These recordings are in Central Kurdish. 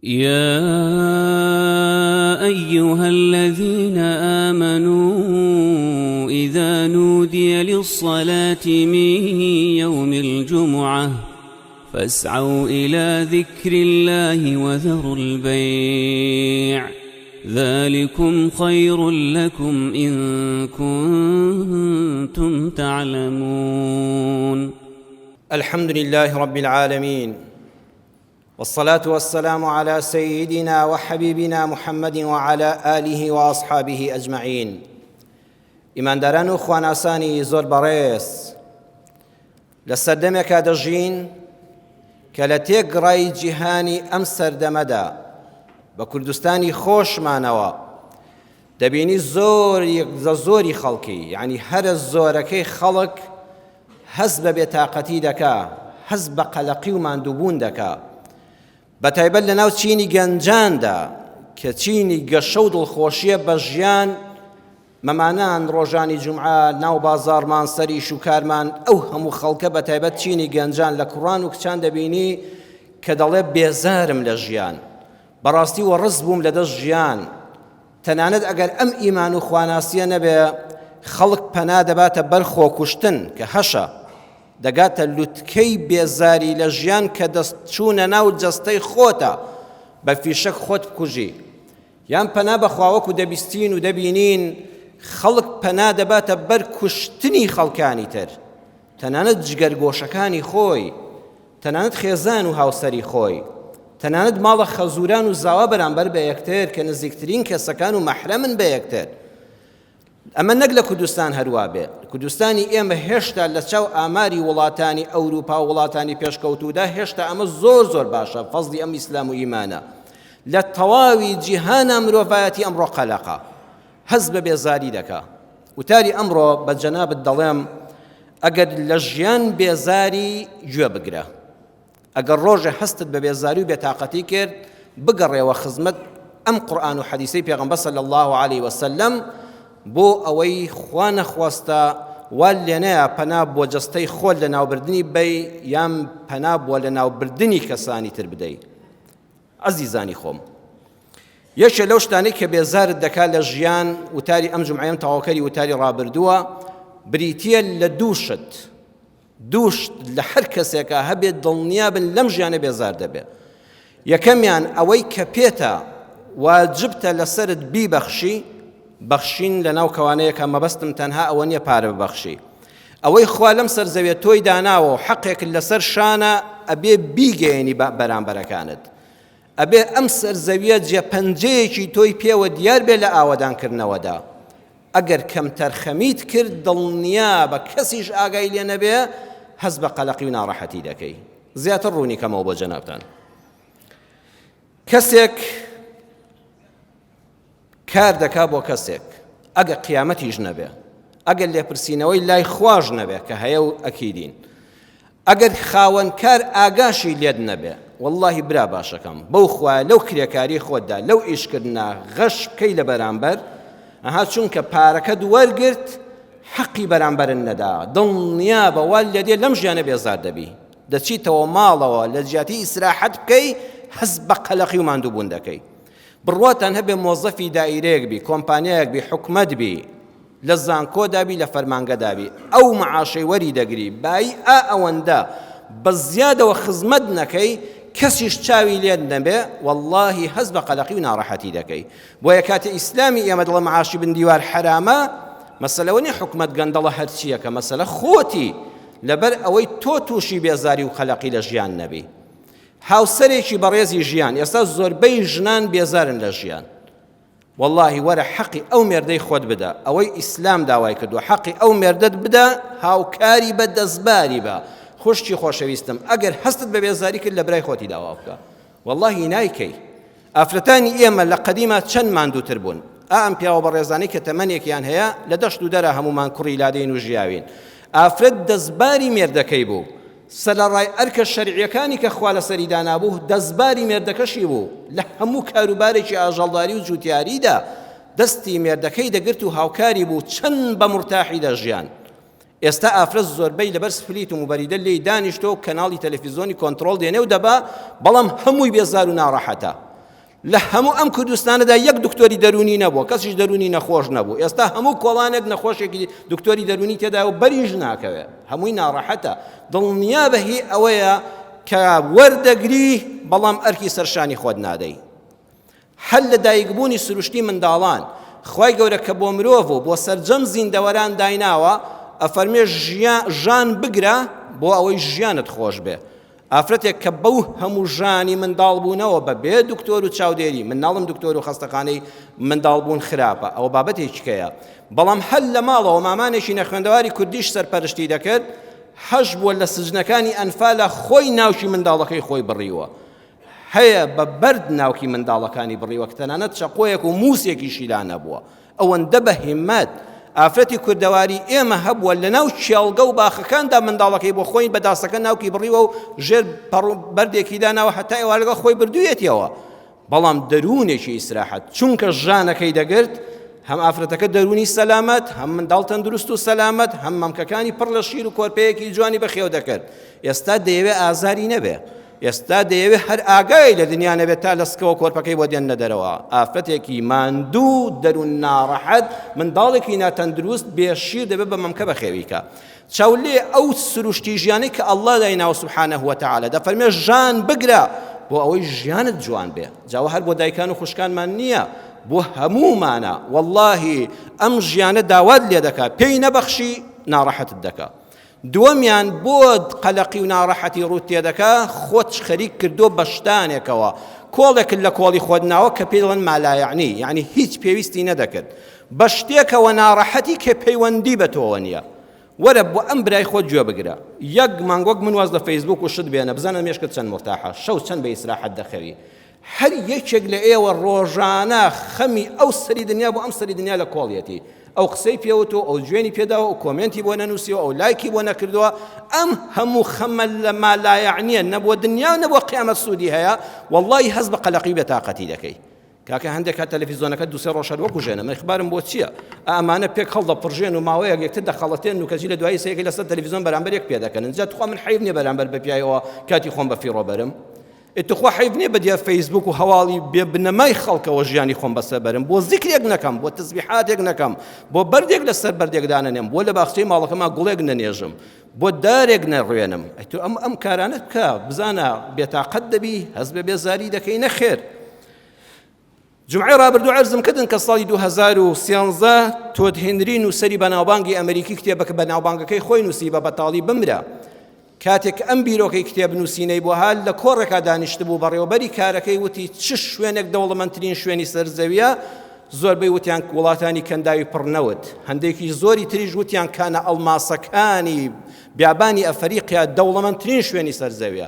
يا أيها الذين آمنوا إذا نودي للصلاة من يوم الجمعة فاسعوا إلى ذكر الله وذروا البيع ذلكم خير لكم إن كنتم تعلمون. الحمد لله رب العالمين والصلاة والسلام على سيدنا وحبيبنا محمد وعلى آله وأصحابه أجمعين. ئیمانداران و خواناسانی زۆر بەڕێز، لە سەردەمێکا دەژین کە لە تێکڕای جیهانی ئەم سەردەمەدا بە کوردستانی خۆشمانەوە دەبینی زۆر لە زۆری خەڵکی، یعنی هەرە زۆرەکەی خەڵک هەست بە بێتاقەتی دەکا، هەست بە قەلەقی و ماندووبوون دەکا، بە تایبەت لەناو چینی گەنجاندا کە چینی گەشە و دڵخۆشیە بە ژیان. مەمانان ڕۆژانی جومعە ناو بازاڕمان سەر ئیش و کارمان ئەو هەموو خەڵکە بە تایبەت چینی گەنجان لە کوڕان و کچان دەبینی کە دەڵێ بێزارم لە ژیان، بەڕاستی وەڕس بووم لە دەست ژیان. تەنانەت ئەگەر ئەم ئیمان و خواناسیە نەبێ خەڵک پەنا دەباتە بەر خۆکوشتن کە هەشە دەگاتە لوتکەی بێزاری لە ژیان کە دەست چوونە ناو جەستەی خۆتە بە فیشەک خۆت بکوژی، یان پەنا بەخوا وەکو دەبیستین و دەبینین خەڵک پەنا دەباتە بەر کوشتنی خەڵکانی تر، تەنانەت جگەرگۆشەکانی خۆی، تەنانەت خێزان و هاوسەری خۆی، تەنانەت ماڵە خەزوران و زاوا بەرامبەر بە یەکتر کە نزیکترین کەسەکان و مەحرەمن بە یەکتر. ئەمە نەک لە کوردستان هەروا بێ، کوردستانی ئێمە هێشتا لە چاو ئاماری وڵاتانی ئەوروپا و وڵاتانی پێشکەوتوودا هێشتا ئەمە زۆر زۆر باشە، فەزڵی ئەم ئیسلام و ئیمانە. لە تەواوی جیهانا مرۆڤایەتی ئەمڕۆ قەلەقە، هەست بە بێزاری دەکا. وتاری ئەمڕۆ بە جەنابت دەڵێم ئەگەر لە ژیان بێزاری گوێ بگرە. ئەگەر ڕۆژێ هەستت بە بێزاری و بێتاقەتی کرد بگەڕێوە خزمەت ئەم قورئان و حەدیسەی پێغەمبەر صلی الله علیه وسلم بۆ ئەوەی خوا نەخواستە وا لێنەیە پەنا بۆ جەستەی خۆت لە ناوبردنی بەی یان پەنا بۆ لە ناوبردنی کەسانی تر بدەی. ئەزیزانی خۆم، یەکێ لەو شتانەی کە بێزارت دەکات لە ژیان، وتاری ئەم جومعەیەم تەواوکەری وتاری ڕابردووە، بریتییە لە دوو شت. دوو شت لە هەر کەسێکا هەبێت دڵنیابن لەم ژیانە بێزار دەبێت. یەکەمیان ئەوەی کە پێتە واجبتە لەسەرت بیبەخشی، بەخشین لەناو کەوانەیەکە مەبەستم تەنها ئەوە نییە پارە ببەخشی، ئەوەی خوا لەم سەر زەویە تۆی داناوە و حەقێکت لەسەر شانە ئەبێ بیگەیەنی بە بەرامبەرەکانت. ئەبێ ئەم سەر زەویە جێ پەنجەیەکی تۆی پێوە دیار بێ لە ئاوەدانکردنەوەدا. ئەگەر کەمتەرخەمیت کرد دڵنیابە کەسیش ئاگای لێ نەبێ هەست بە قەلەقی و ناڕەحەتی دەکەی. زیاتر ڕوونی کەمەوە بۆ جەنابتان. کەسێک کار دەکا بۆ کەسێک ئەگە قیامەتیش نەبێ، ئەگەر لێپرسینەوەی لای خواش نەبێ کە هەیە و ئەکیدین، ئەگەر خاوەن کار ئاگاشی لێت نەبێ، وەڵڵاهی برا باشەکەم بەو خوایە لەو کرێکاری خۆتدا لەو ئیشکردنا غەش بکەی لە بەرامبەر، ئەها چونکە پارەکەت وەرگرت حەقی بەرامبەرت نەدا، دڵنیابە وا لێدێ لەم ژیانە بێزار دەبی، دەچیتەوە ماڵەوە لە جیاتی ئیسراحەت بکەی هەست بە قەلەقی و ماندووبوون دەکەی. بڕواتان هەبێ مۆزەفی دائیرەیەک بی، کۆمپانیایەک بی، حکومەت بی، لە زانکۆدا بی، لە فەرمانگەدا بی، ئەو معاشەی وەری دەگری، بایی ئا ئەوەندە بە زیادەوە خزمەت نەکەی، کەسیش چاوی لێت نەبێ، وەڵڵاهی هەست بە قەلەقی و ناڕەحەتی دەکەی. بۆیە کاتێ ئیسلامی ئێمە دەڵێ معاشی بن دیوار حەرامە، مەسەلە ئەوە نیە حکومەت گەندەڵە هەرچییەکە، مەسەلە خۆتی، لەبەر ئەوەی تۆ تووشی بێزاری و قەلەقی لە ژیان نەبی. هاوسەرێکی بەڕێزی ژیان، ئێستا زۆربەی ژنان بێزارن لە ژیان، وەڵاهی وەرە حەقی ئەو مێردەی خۆت بدە، ئەوەی ئیسلام داوای کردووە، حەقی ئەو مێردەت بدە، هاوکاری بە، دەستباری بە. خوشکی خۆشەویستم ئەگەر هەستت بە بێزاری کرد لە برای خۆتی داوا بکە، وەڵاهی نایکەی. ئافرەتانی ئێمە لە قەدیما چەند ماندووتر بوون. ئا ئەم پیاوە بەڕێزانەی کە تەمەنێکیان هەیە لە دەشت و دەرا هەموومان کوڕی لادێین و ژیاوین. ئافرەت دەستباری مێردەکەی بوو. سەرەڕای ئەرکە شەرعییەکانی کە خوا لەسەری دانابوو، دەستباری مێردەکەشی بوو. لە هەموو کاروبارێکی ئاژەڵداری و جووتیاریدا دەستی مێردەکەی دەگرت و هاوکاری بوو، چەند بە مورتاحی دەژیان. ئێستا ئافرەت زۆربەی لەبەر سپلیت و موبەریدە لێی دانیشتووە و کەناڵی تەلەفیزۆنی کۆنتڕۆڵ دێنێ و دەبا، بەڵام هەمووی بێزار و ناڕەحەتە. لە هەموو ئەم کوردستانەدا یەک دکتۆری دەروونی نەبووە، کەسیش دەروونی نەخۆش نەبوو. ئێستا هەموو کۆڵانێک نەخۆشێکی دکتۆری دەروونی تێدایە و بەریش ناکەوێ، هەمووی ناڕەحەتە. دڵنیا بە هی ئەوەیە کە وەردەگری بەڵام ئەرکی سەرشانی خۆت نادەی. هەر لە دایکبوونی سروشتی منداڵان، خوای گەورە کە بۆ مرۆڤ و بۆ سەرجەم زیندەوەران دایناوە، ئەفەرمێ ژان بگرە بۆ ئەوەی ژیانت خۆش بێ. ئافرەتێک کە بەو هەموو ژانی منداڵ بوونەوە بە بێ دکتۆر و چاودێری، من ناڵم دکتۆر و خەستەخانەی منداڵ بوون خراپە، ئەوە بابەتێکی کەیە، بەڵام هەر لە ماڵەوە مامانێکی نەخوێندەواری کوردیش سەرپەرشتی دەکرد، هەش بووە لە سجنەکانی ئەنفالا خۆی ناوکی منداڵەکەی خۆی بڕیوە. هەیە بە بەرد ناوکی منداڵەکانی بڕیوە کە تەنانەت چەقۆیەک و مووسێکیشی لا نەبووە. ئەوەندە بە هیمەت ئافرەتی کوردەواری ئێمە هەبووە لەناو کێڵگە و باخەکاندا منداڵەکەی بۆ خۆی بە داسەکە ناوکی بڕیوە و ژێر پەڕ بەردێکی داناوە هەتا ئێوارە لەگەڵ خۆی بردوویەتیەوە. بەڵام دەروونێکی ئیسراحەت چونکە ژانەکەی دەگرت، هەم ئافرەتەکە دەروونی سەلامەت، هەم منداڵ تەندروست و سەلامەت، هەم مەمکەکانی پڕ لە شیر و کۆرپەیەکی جوانی بەخێو دەکرد. ئێستا دەیەوێ ئازاری نەبێ. ئێستا دەیەوێ هەر ئاگای لە دنیا نەبێت تا لە سکەوە کۆرپەکەی بۆ دێننە دەرەوە. ئافرەتێکی ماندوو، دەروون ناڕەحەت، منداڵێکی ناتەندروست بێ شیر دەبێ بە مەمکە بەخێوی کا. چاو لێ ئەو سروشتی ژیانەی کە اللە دایناوە سبحانە وتعالی دەفەرمێ ژان بگرە بۆ ئەوەی ژیانت جوان بێ. جا ئەوە هەر بۆ دایکان و خوشکانمان نییە، بۆ هەموومانە. وەڵڵاهی ئەم ژیانە داوات لێ دەکا پێی نەبەخشی ناڕەحەتت دەکا. دووەمیان بۆت قەلەقی و ناڕەحەتی ڕووت تێدەکا، خۆت خەریک کردووە بە شتانێکەوە، کۆڵێکت لە کۆڵی خۆت ناوە کە پێی دەڵێن مالایەعنی، یەعنی هیچ پێویستی نەدەکرد، بە شتێکەوە ناڕەحەتی کە پەیوەندی بە تۆوە نییە. وەرە بۆ ئەم برای خۆت گوێ بگرە. یەک مانگ وەک من واز لە فەیسبووک و شت بێنە، بزانە مێشکت چەند مورتاحە، شەو چەند بە ئیسراحەت دەخەوی. هەر یەکێک لە ئێوە ڕۆژانە خەمی ئەو سەری دنیا بۆ ئەم سەری دنیا لە کۆڵیەتی ئەو قسەی پێوتووە ئەو جوێنی پێداوە ئەو کۆمێنتی بۆ نەنووسیوە ئەو لایکی بۆ نەکردووە ئەم هەموو خەمە لە مالایەعنیە نە بۆ دنیا نە بۆ قیامەت سوودی هەیە وەڵڵاهی هەست بە قەلەقی و بێتاقەتی دەکەی کاکە هەندێک کات تەلەفیزۆنەکە دوسێ ڕۆژ هەر وەکوژێنە من خبارم بۆ چییە ئەمانە پێک هەڵدەپڕژێن و ماوەیەک یەکتر دەخەڵەتێن و کەچی لە دوایی سەیەکی لەسەر تەلەفیزۆن بەرامبەر یەک پێ دەکەن جا تخوا من حەیف نییە بەرامبەر بە پیاوەوە کاتی خۆم بە فیڕۆ بەرم ئێ توخوا حەیف نیە بە دیار فەیسبوک و هەواڵی بێ بنەمای خەڵکەوە ژیانی خۆم بەسەر بەرم بۆ زیکرێک نەکەم بۆ تەزبیحاتێک نەکەم بۆ بەردێک لەسەر بەردێک دانەنێم بۆ لە باخچەی ماڵەکەما گوڵێک نەنێژم بۆ دارێک نەڕوێنم ئەی تۆ ئەم ئەم کارانە بکە بزانە بێتاقەت دەبی هەست بە بێزاری دەکەی نەخێر جومعەی ڕابردوو عەرزم کردن کە ساڵی 2013 تۆد هێنری نووسەری بەناوبانگی ئەمریکی کتێبەکە بەناوبانگەکەی خۆی نووسی بە بەتاڵی بمرە کاتێک ئەم بیرۆکەی کتێب نووسینەی بۆ هات لە کۆڕێکا دانیشتبوو بەڕێوەبەری کارەکەی وتی چ شوێنێک دەوڵەمەندترین شوێنی سەر زەویە زۆربەی وتیان وڵاتانی کەنداوی پڕ نەوت هەندێکی زۆری تریش وتیان کانە ئەڵماسەکانی بیابانی ئەفەریقیا دەوڵەمەندترین شوێنی سەر زەویە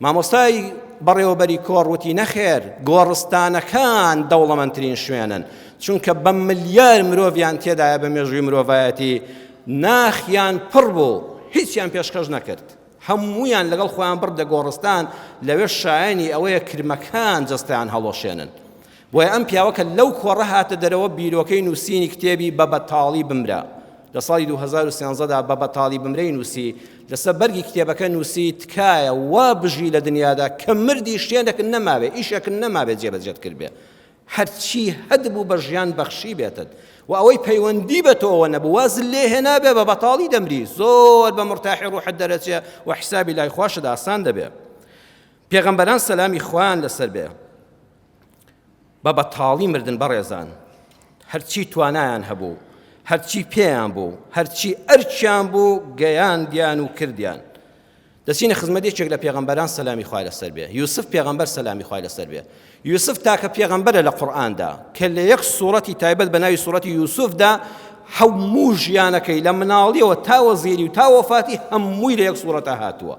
مامۆستای بەڕێوەبەری کۆڕ وتی نەخێر گۆڕستانەکان دەوڵەمەندترین شوێنن چونکە بە ملیار مرۆڤیان تێدایە بە مێژووی مرۆڤایەتی ناخیان پڕ بوو هیچیان پێشکەش نەکرد هەموویان لەگەڵ خۆیان بڕدە گۆڕستان لەوێ شایەنی ئەوەیە کرمەکان جەستەیان هەڵۆشێنن بۆیە ئەم پیاوە کە لەو کۆڕە هاتە دەرەوە بیرۆکەی نووسینی کتێبی بە بەتاڵی بمرە لە ساڵی 2013 دا بە بەتاڵی بمرەی نووسی، لەسەر بەرگی کتێبەکە نووسی تکایە وا بژی لە دنیادا کە مردی شتێنێکت نەمابێ، ئیشێکت نەمابێ جێبەجێت کردبێ. هەرچی هەتبوو بە ژیان بەخشیبێتت و ئەوەی پەیوەندی بە تۆوە نەبوو وازت لێ هێنابێ بە بەتاڵی دەمری، زۆر بە مورتاحی ڕوحت دەرەچێ و حیسابی لای خواشت ئاسان دەبێ. پێغەمبەران سەلامی خوایان لەسەر بێ. بە بەتاڵی مردن بەڕێزان هەرچی توانایان هەبوو هەرچی پێیان بوو هەرچی ئەرکیان بوو گەیاندیان و کردیان دەچینە خزمەت یەکێک لە پێغەمبەران سەلامی خوای لەسەر بێ یوسف پێغەمبەر سەلامی خوای لەسەر بێ یوسف تاکە پێغەمبەرە لە قورئاندا کە لە یەک سوڕەتی تایبەت بە ناوی سوڕەتی یوسفدا هەموو ژیانەکەی لە مناڵیەوە تا وەزیری و تا وەفاتی هەمووی لە یەک سوڕەتە هاتووە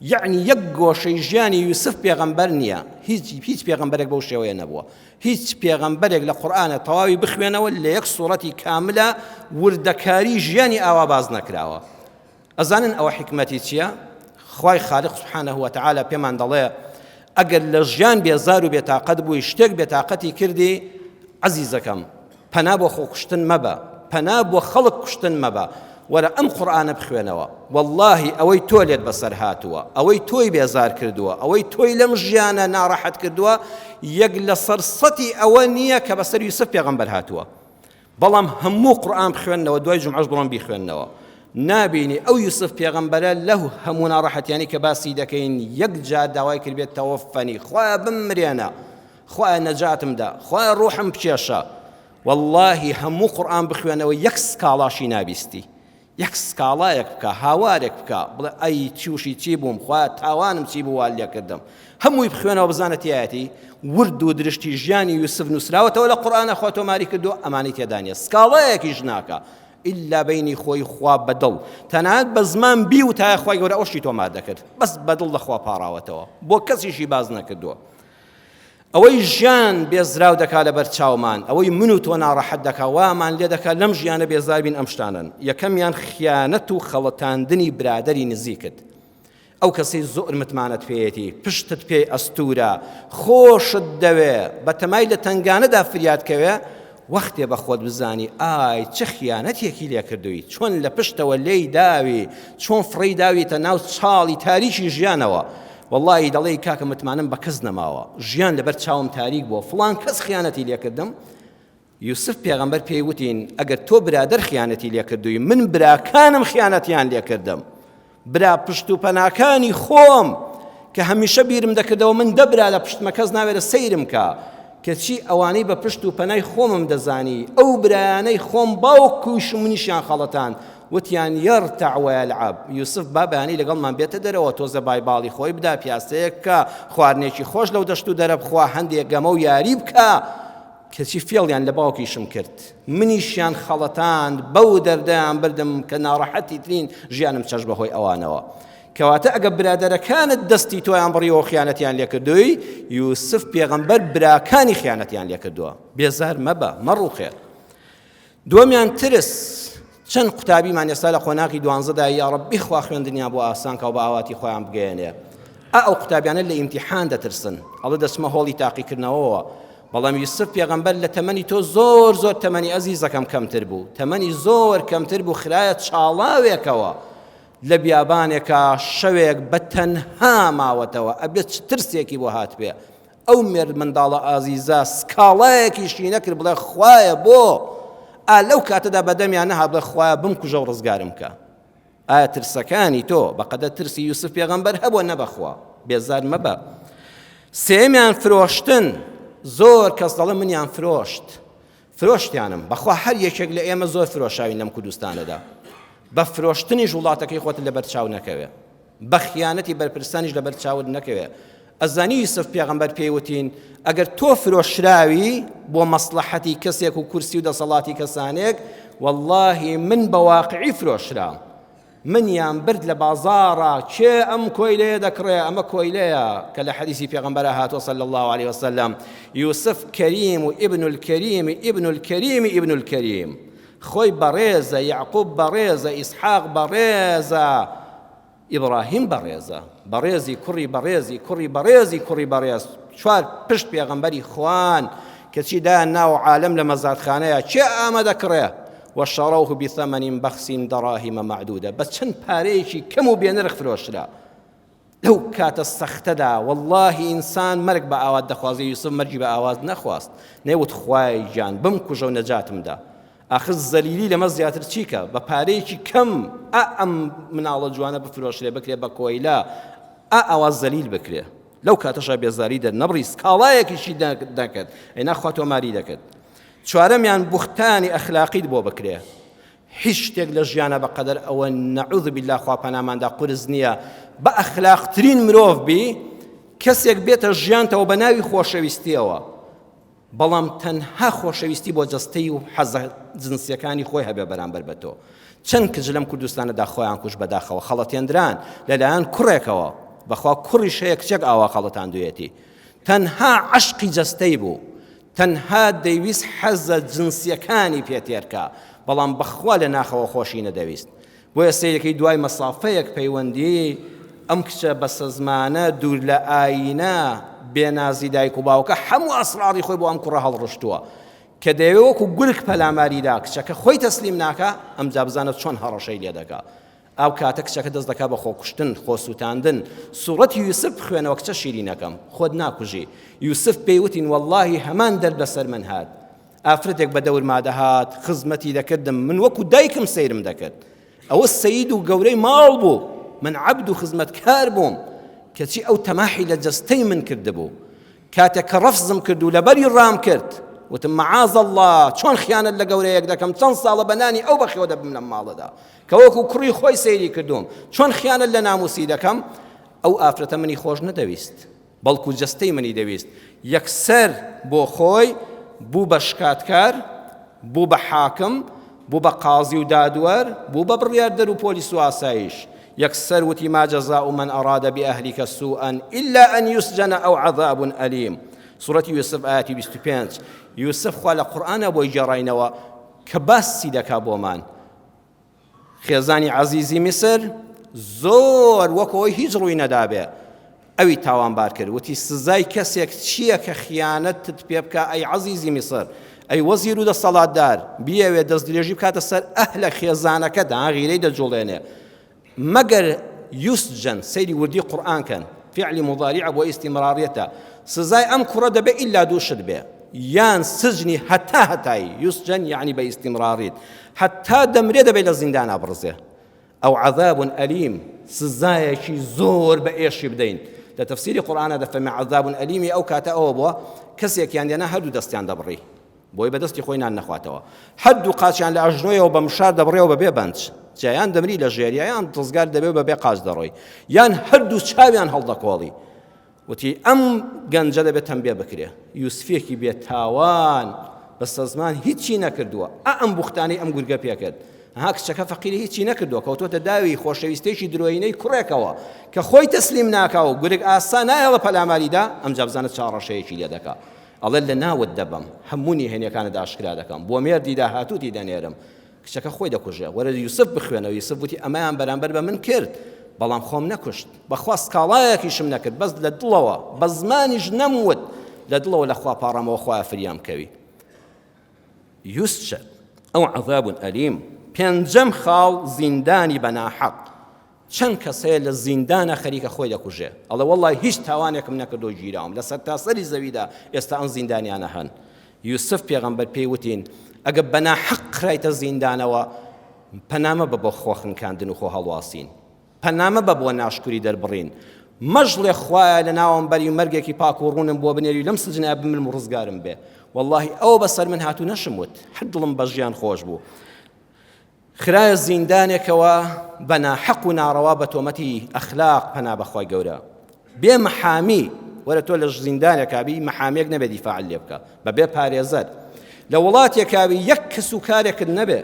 یەعنی یەک گۆشەی ژیانی یوسف پێغەمبەر نییە هیچ هیچ پێغەمبەرێک بەو شێوەیە نەبووە هیچ پێغەمبەرێک لە قورئانە تەواوی بخوێنەوە لە یەک سوڕەتی کاملە وردەکاری ژیانی ئاوا باز نەکراوە ئەزانن ئەوە حیکمەتی چییە خوای خالق سبحانه وتعالی پێمان دەڵێ ئەگەر لە ژیان بێزار و بێتاقەت بووی شتێک بێتاقەتی کردی عەزیزەکەم پەنا بۆ خۆکوشتن مەبە، پەنا بۆ خەڵک کوشتن مەبە. وەرە ئەم قورئانە بخوێنەوە وەڵاهی ئەوەی تۆ لێت بەسەر هاتووە ئەوەی تۆی بێزار کردووە ئەوەی تۆی لەم ژیانە ناڕەحەت کردووە یەک لەسەر سەتی ئەوە نییە کە بەسەر یوسف پێغەمبەر هاتووە بەڵام هەموو قورئان بخوێنەوە دوای جومعەش بڕۆن بیخوێنەوە نابینی ئەو یوسف پێغەمبەرە لەو هەموو ناڕەحەتیانی کە باسی دەکەین یەک جار داوای کردبێت تەوەفەنی خوایە بمرێنە خوایە نەجاتم دا خوایە ڕوحم بکێشە وەڵاهی هەموو قورئان بخوێنەوە یەک سکاڵاشی نابیستی یەک سکاڵایەک بکە هاوارێک بکە بڵێ ئەی تووشی چی بووم خوا تاوانم چی بوو وال لێکردم هەمووی بخوێنەوە بزانە تایەتی ورد و درشتی ژیانی یوسف نووسراوەتەوە لە قورئانە خوا تۆماری کردو ئەمانی تێدا نییە سکاڵایەکیش ناکە ئیلا بینی خۆی خوا بەدڵ تەنانەت بە زمان بی و تایە خوای گەورە ئەوشی تۆمار دەکرد بەس بەدڵ لەخوا پاڕاوەتەوە بۆ کەسیشی باز نەکردووە ئەوەی ژیان بێزراو دەکا لەبەر چاومان، ئەوەی من و تۆ ناڕەحەت دەکا، وامان لێ دەکا لەم ژیانە بێزار بین ئەم شتانەن، یەکەمیان خیانەت و خەڵەتاندنی برادەری نزیکت، ئەو کەسەی زۆر متمانەت پێیەتی، پشتت پێی ئەستوورە، خۆشت دەوێ، بەتەمای لە تەنگانەدا فریات کەوێ، وەختێ بە خۆت بزانی ئای چ خیانەتێکی لێ کردووی، چۆن لە پشتەوە لێی داوی، چۆن فڕێی داویتە ناو چاڵی تاریکی ژیانەوە، وەڵاهی دەڵێی کاکە متمانەم بە کەس نەماوە، ژیان لەبەر چاوم تاریک بووە، فڵان کەس خیانەتی لێ کردم، یوسف پێغەمبەر پێی وتین ئەگەر تۆ برادەر خیانەتی لێ کردووی من براکانم خیانەتیان لێ کردم. برا پشت و پەناکانی خۆم کە هەمیشە بیرم دەکردەوە من دە برا لە پشتمە کەس ناوێرە سەیرم کا کەچی ئەوانەی بە پشت و پەنای خۆمم دەزانی ئەو برایانەی خۆم باوکوش منیشیان خەڵەتان وتیان یەرتع ویلعب یوسف با بەیانی لەگەڵمان بێتە دەرەوە تۆزە بای باڵی خۆی بدا پیاسەیەک بکە خواردنێکی خۆش لەو دەشت و دەرە بخوا هەندێک گەمە و یاری بکە کەچی فێڵیان لە باوکیشم کرد منیشیان خەڵەتاند بەو دەردەیان بردم کە ناڕەحەتی ترین ژیانم چەش بەهۆی ئەوانەوە کەواتە ئەگە برادەرەکانت دەستی تۆیان بڕیەوە خیانەتیان لێکردووی یوسف پێغەمبەر براکانی خیانەتیان لێکردووە بێزار مەبە مەڕوخێ دووەمیان ترس چەند قوتابیمان ئێستا لە قۆناغی دوانزەدا یاڕەبی خوا خوێندنیان بۆ ئاسان کا و بە ئاواتی خۆیان بگەیەنێ ئا ئەو قوتابیانە لە ئیمتیحان دەترسن ئەڵێ دەچمە هۆڵی تاقیکردنەوەوە بەڵام یوسف پێغەمبەر لە تەمەنی تۆ زۆر زۆر تەمەنی ئەزیزەکەم کەمتر بوو تەمەنی زۆر کەمتر بوو خرایە چاڵاوێکەوە لە بیابانێکا شەوێک بە تەنها ماوەتەوە ئەبێت چ ترسێکی بۆ هاتبێ ئەو مێردمنداڵە ئازیزە سکاڵایەکیشی نەکرد بڵێ خوایە بۆ ئا لەو کاتەدا بەدەمیان نەهات بڵێ خوایە بمکوژە و ڕزگارم کە ئایا ترسەکانی تۆ بەقەدە ترسی یوسف پێغەمبەر هەبووە نەبەخوا بێزار مەبە سێمیان فرۆشتن زۆر کەس دەڵێ منیان فرۆشت فرۆشتیانم بەخوا هەر یەکێک لە ئێمە زۆر فرۆشاوین لەم کوردستانەدا بە فرۆشتنیش وڵاتەکەی خۆت لەبەر چاو نەکەوێ بە خیانەتی بەرپرسانیش لەبەر چاوت نەکەوێ ئەزانی یوسف پێغەمبەر پێی وتین ئەگەر تۆ فرۆشراوی بۆ مەسلحەتی کەسێک و کورسی و دەسەڵاتی کەسانێک واللهی من بە واقعی فرۆشرام منیان برد لە بازاڕا کێ ئەم کۆیلەیە دەکڕێ ئەمە کۆیلەیە کە لە حەدیسی پێغەمبەرا هاتووە صلی الله علیه وسلم یوسف کەریم و ابن الکریم ابن الکریم ابن الکریم خۆی بەڕێزە، یەعقوب بەڕێزە، ئیسحاق بەڕێزە، ئیبڕاهیم بەڕێزە، بەڕێزی کوڕی بەڕێزی کوڕی بەڕێزی کوڕی بەڕێز، چوار پشت پێغەمبەری خوان، کەچی دایان ناوە عالەم لە مەزادخانەیە، کێ ئامە دەکڕێ؟ وشروه بثمن بخس دراهم معدودە، بە چەند پارەیەکی کەم و بێنرخ فرۆشرا. لەو کاتە سەختەدا وەڵاهی ئینسان مەرگ بە ئاوات دەخوازێ یوسف مەرگی بە ئاواز نەخواست نەیوت خوای گیان بمکوژە و نەجاتم دا ئاخر زەلیلی لەمە زیاتر چیکە بە پارەیەکی کەم ئا ئەم مناڵە جوانە بفرۆشرێ بکرێ بە کۆیلە ئا ئاوا زەلیل بکرێ لەو کاتەشا بێزاری دەرنەبڕی سکاڵایەکیشی دەکرد ئەی ناخوا تۆماری دەکرد چوارەمیان بوختانی ئەخلاقیت بۆ بکرێ هیچ شتێک لە ژیانا بە قەدەر ئەوە نعوذ باللە خوا پەنامان دا قورس نییە بە ئەخلاقترین مرۆڤ بی کەسێک بێتە ژیانتەوە بە ناوی خۆشەویستیەوە بەڵام تەنها خۆشەویستی بۆ جەستەی و حەزە جنسیەکانی خۆی هەبێ بەرامبەر بە تۆ چەند کچ لەم کوردستانەدا خۆیان کوش بەداخەوە خەڵەتێندران لەلایەن کوڕێکەوە بەخوا کوڕیش هەیە کچێک ئاوا خەڵەتاندوێتی تەنها عەشقی جەستەی بوو تەنها دەیویست حەزە جنسیەکانی پێ تێرکا بەڵام بەخوا لە ناخەوە خۆشی نەدەویست بۆیە سەیرەکەی دوای مەسافەیەک پەیوەندی ئەم کچە بەسەزمانە دوور لە ئایینە بێنازی دایک و باوکە هەموو ئەسڕاڕی خۆی بۆ ئەم کوڕە هەڵڕشتووە. کە دەیەوێ وەکو گورگ پەلاماری دا کچەکە خۆی تەسلیم ناکا ئەمجا بزانە چۆن هەڕەشەی لێ دەکا ئەو کاتە کچەکە دەست دەکا بە خۆکوشتن خۆسووتاندن سوڕەتی یوسف بخوێنەوە کچە شیرینەکەم خۆت ناکوژی یوسف پێی وتین وەڵڵاهی هەمان دەرد بەسەر من هات ئافرەتێک بە دەورما دەهات خزمەتی دەکردم من وەکو دایکم سەیرم دەکرد ئەوە سەید و گەورەی ماڵ بوو من عەبد و خزمەتکار بووم کەچی ئەو تەماحی لە جەستەی من کردبوو کاتێک کە ڕەفزم کرد و لەبەری ڕام کرد وتم معاذ الله چۆن خیانەت لە گەورەیەک دەکەم چەند ساڵە بە نانی ئەو بەخێوە دەبم لەم ماڵەدا کە وەکو کوڕی خۆی سەیری کردوم چۆن خیانەت لە ناموسی دەکەم ئەو ئافرەتە منی خۆش نەدەویست بەڵکو جەستەی منی دەویست یەکسەر بۆ خۆی بوو بە شکاتکار بوو بە حاکم بوو بە قازی و دادوەر بوو بە بڕیاردەر و پۆلیس و ئاسایش یەکسەر وتی ما جزاء من أراد بأهلك سوءا إلا أن يسجن أو عذاب أليم سورەتی یوسف ئاەتی 25 یوسف خوا لە قورئانە بۆی گێڕاینەوە کە باسی دەکا بۆمان خێزانی عەزیزی میسر زۆر وەک ئەوەی هیچ ڕووی نەدابێ ئەوی تاوانبار کرد وتی سزای کەسێک چییە کە خیانەتت پێ بکە ئەی عەزیزی میسر ئەی وەزیر و دەسەڵاتدار بیەوێ دەست درێژی بکاتە سەر ئەهلە خێزانەکەدا غیرەی دەجوڵێنێ مەگەر یوسجن سەیری وردی قورئان کەن فعلی مضاریع بۆ ئیستیمراریەتە سزای ئەم کوڕە دەبێ ئیلا دوو شت بێ یان سجنی هەتا هەتایی یوسجن یعنی بە ئیستیمراریت هەتا دەمرێ دەبێ لە زیندانا بڕزێ ئەو عذاب ئەلیم سزایەکی زۆر بە ئێشی بدەین لە تەفسیری قورئانە دەفەرمێ عذاب ئەلیمی ئەو کاتە ئەوە بووە کەسێکیان دێنا هەردوو دەستیان دەبڕی بۆی بە دەستی خۆی نان نەخواتەوە. هەردوو قاچیان لە ئەژنۆیەوە بە مشار دەبڕێەوە بە بێ بەنج. جا یان دەمری لە ژێریا یان ڕزگار دەبێ و بە بێ قاچ دەڕۆی. یان هەردوو چاویان هەڵدەکۆڵی. وتی ئەم گەنجە دەبێت تەمبێ بکرێ. یوسفێکی بێ تاوان بە سەزمان هیچی نەکردووە. ئا ئەم بوختانەی ئەم گورگە پێکرد. ها کچەکە فەقیری هیچی نەکردووە کەوتۆتە داوی خۆشەویستێکی درۆینەی کوڕێکەوە کە خۆی تەسلیم ناکا و گورگ ئاسا نایەڵە پەلاماریدا ئەمجا بزانە چاڕەشەیەکی لێ دەکا. ئەڵێ لە ناوت دەبەم، هەموو نهێنیەکانت ئاشکرا دەکەم، بۆ مێردی داهاتووتی دەنێرم. کچەکە خۆی دەکوژێ. وەرە یوسف بخوێنەوە، یوسف وتی ئەمەیان بەرامبەر بە من کرد، بەڵام خۆم نەکوشت، بەخوا سکاڵایەکیشم نەکرد، بەس لە دڵەوە، بە زمانیش نەموت، لە دڵەوە لە خوا پاڕامەوە خوایە فریام کەوی. یوسف ئەو عذاب ئەلیم. پێنجەم خاڵ زیندانی بە ناحەق. چەند کەس هەیە لە زیندانا خەریکە خۆی دەکوژێ ئەڵێ وەڵڵای هیچ تاوانێکم نەکردو گیراوم لە سەرتاسەری زەویدا ئێستا ئەم زیندانیانە هەن یوسف پێغەمبەر پێی وتین ئەگە بەناحەق خرایتە زیندانەوە پەنامە بە بۆ خۆخنکاندن و خۆ هەڵواسین پەنامە بە بۆ ناشکوری دەربڕین مەژڵێ خوایە لە ناوم بەری مەرگێکی پاک و ڕوونم بۆ بنێری لەم سجنە بمرم و ڕزگارم بێ واللهی ئەوە بەسەر من هاتوو نەشم وت هەر دڵم بە ژیان خۆش بوو خرایە زیندانێکەوە بە ناحەق و ناڕەوا بە تۆمەتی ئەخلاق پەنا بەخوای گەورە بێ محامی وەرە تۆ لە زیندانێکا بی محامیەک نەبێ دیفاع لێ بکە بە بێ پارێزەر لە وڵاتێکاوی یەک کەس و کارێکت نەبێ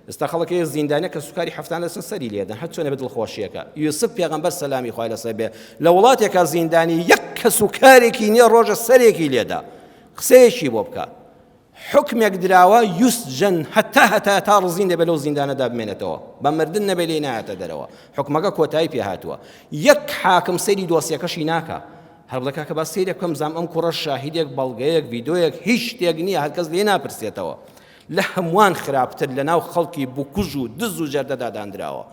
ئێستا خەڵک هەیە زیندانە کە سوکاری هەفتان لەسەر سەری لێدەن هەر چۆنە بە دڵخۆشیەکە یوسف پێغەمبەر سەلامی خوای لەسەر بێ لە وڵاتێکا زیندانی یەک کەس و کارێکی نییە ڕۆژە سەرێکی لێدا قسەیەکی بۆ بکە حوکمێک دراوە یوسجن هەتا هەتایە تا ڕزین دەبێت لەو زیندانەدا بمێنێتەوە بە مردن نەبێت لێی نایەتە دەرەوە حوکمەکە کۆتایی پێ هاتووە یەک حاکم سەیری دۆسیەکەشی ناکا هەر بڵێ کاکە با سەیرێک بکەم زام ئەم کوڕە شاهیدێک بەڵگەیەک ڤیدۆیەک هیچ شتێک نییە هەر کەس لێ ناپرسێتەوە لە هەمووان خراپتر لە ناو خەڵکی بکوژ و دز و جەردەدا داندراوە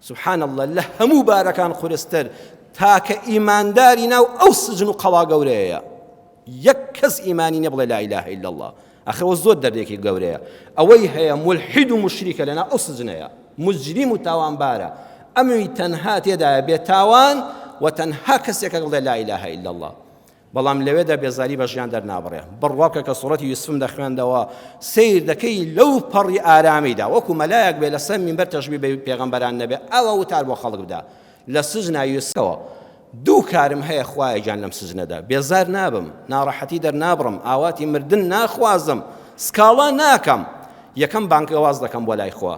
سبحان اللە لە هەموو بارەکان قورستر تاکە ئیمانداری ناو ئەو سجن و قەڵا گەورەیە یەک کەس ئیمانی نیە بڵێ لا اله الا الله ئەخر ئەوە زۆر دەردێکی گەورەیە ئەوەی هەیە ملحید و مشریکە لەناو ئەو سجنەیە مجریم و تاوانبارە ئەموی تەنها تێدایە بێتاوان و تەنها کەسێکە بڵێ لا اله الا الله بەڵام لەوێدا بێزاری بە ژیان دەرنابڕێ. بڕوا بکە کە سوڕەتی یوسفم دەخوێندەوە سەیر دەکەی لەو پەڕی ئارامیدا وەکو مەلایەک بێ لەسەر مینبەر تەشبیه بە پێغەمبەران نەبێ ئەوە وتار بۆ خەڵک بدا لە سجنا یوسفەوە دوو کارم هەیە خوایە گیان لەم سجنەدا بێزار نابم ناڕەحەتی دەرنابڕم ئاواتی مردن ناخوازم سکاڵا ناکەم یەکەم بانگەواز دەکەم بۆ لای خوا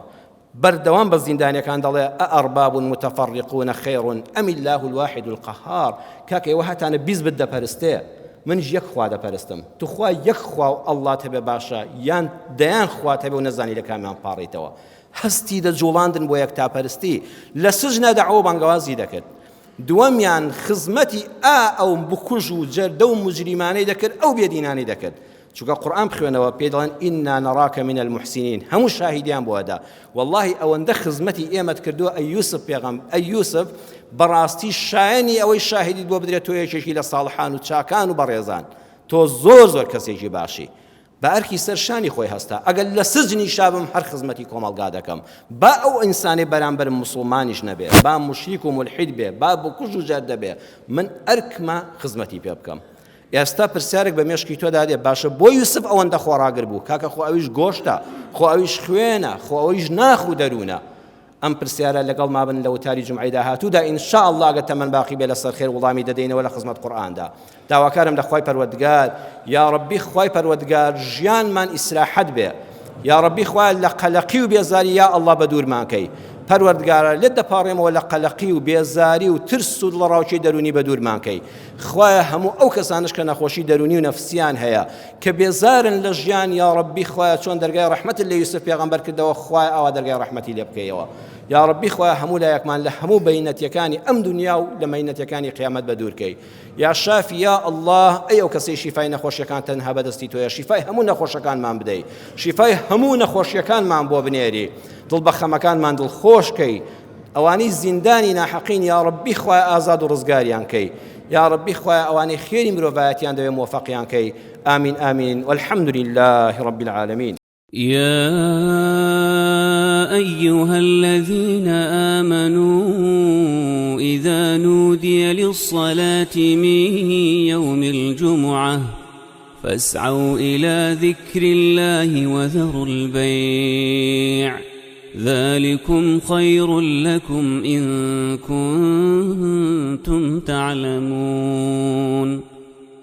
بەردەوام بە زیندانیەکان دەڵێ، ئەئەرباب متفرقون خیر ام اللە الواحد القهار، کاکە ئێوە هەتانە 20 بت دەپەرستێ منیش یەک خوا دەپەرستم، توخوا یەک خوا و ئەڵڵات هەبێ باشە یان دەیان خوات هەبێ و نەزانی لە کامیان پاڕیتەوە؟ هەستی دەجوڵاندن بۆ یەکتاپەرستی لە سجنا دەعوە و بانگەوازی دەکرد. دووەمیان خزمەتی ئا ئەو بکوژ و جەردە و موجریمانەی دەکرد ئەو بێدینانەی دەکرد. چونکە قورئان بخوێنەوە پێی دەڵێن ئینا نەراکە من المحسنین هەموو شاهیدیان بۆ ئەدا واللهی ئەوەندە خزمەتی ئێمەت کردووە ئەی یوسف پێغەم ئەی یوسف بەڕاستی شایەنی ئەوەی شاهیدیت بۆ بدرێت تۆ یەکێکی لە ساڵحان و چاکان و بەڕێزان تۆ زۆر زۆر کەسێکی باشی بە ئەرکی سەر شانی خۆی هەستا ئەگەر لە سجنیشا بم هەر خزمەتی کۆمەڵگا دەکەم با ئەو ئینسانەی بەرامبەرم موسڵمانیش نەبێ با موشریک و مولحید بێ با بکوژ و جەردە بێ من ئەرکمە خزمەتی پێ بکەم ئێستا پرسیارێک بە مێشکی تۆدا دێ باشە بۆ یوسف ئەوەندە خۆڕاگر بوو کاکە خۆ ئەویش گۆشتە خۆ ئەویش خوێنە خۆ ئەویش ناخ و دەروونە ئەم پرسیارە لەگەڵ مابن لە وتاری جومعەی داهاتوودا ان شاء اللە ئەگەر تەمەن باقی بێ لەسەر خێر وڵامی دەدەینەوە لە خزمەت قورئاندا داواکارم لە خوای پەروەردگار یا ڕەبی خوای پەروەردگار ژیانمان ئیسراحەت بێ یا ڕەبی خوای لە قەلەقی و بێزاری یا ئەڵڵا بە دوورمان کەی پەروەردگارە لێت دەپاڕێمەوە لە قەلەقی و بێزاری و ترس و دڵەڕاوکێی دەروونی بە دوورمان کەی خوایە هەموو ئەو کەسانش کە نەخۆشی دەروونی و نەفسیان هەیە کە بێزارن لە ژیان یاڕەبی خوایە چۆن دەرگای ڕەحمەتت لە یوسف پێغەمبەر کردەوە خوایە ئاوا دەرگای ڕەحمەتی لێ بکەیەوە یاڕەبی خوایە هەموو لایەکمان لە هەموو بەینەتیەکانی ئەم دنیا و لە مەینەتیەکانی قیامەت بە دوور کەی یا شافی یا اللە ئەی ئەو کەسەی شیفای نەخۆشیەکان تەنها بەدەستی تۆیە شیفای هەموو نەخۆشەکانمان بدەی شیفای هەموو نەخۆشیەکانمان بۆ بنێری دڵ بە خەمەکانمان دڵخۆش کەی ئەوانەی زیندانی ناحەقین یاڕەبی خوایە ئازاد و ڕزگاریان کەی یاڕەبی خوایە ئەوانەی خێری مرۆڤایەتیان دەوێ مۆفەقیان کەی ئامین ئامین والحمد لله رب العالمین. يا أيها الذين آمنوا إذا نودي للصلاة من يوم الجمعة فاسعوا إلى ذكر الله وذروا البيع ذلكم خير لكم إن كنتم تعلمون.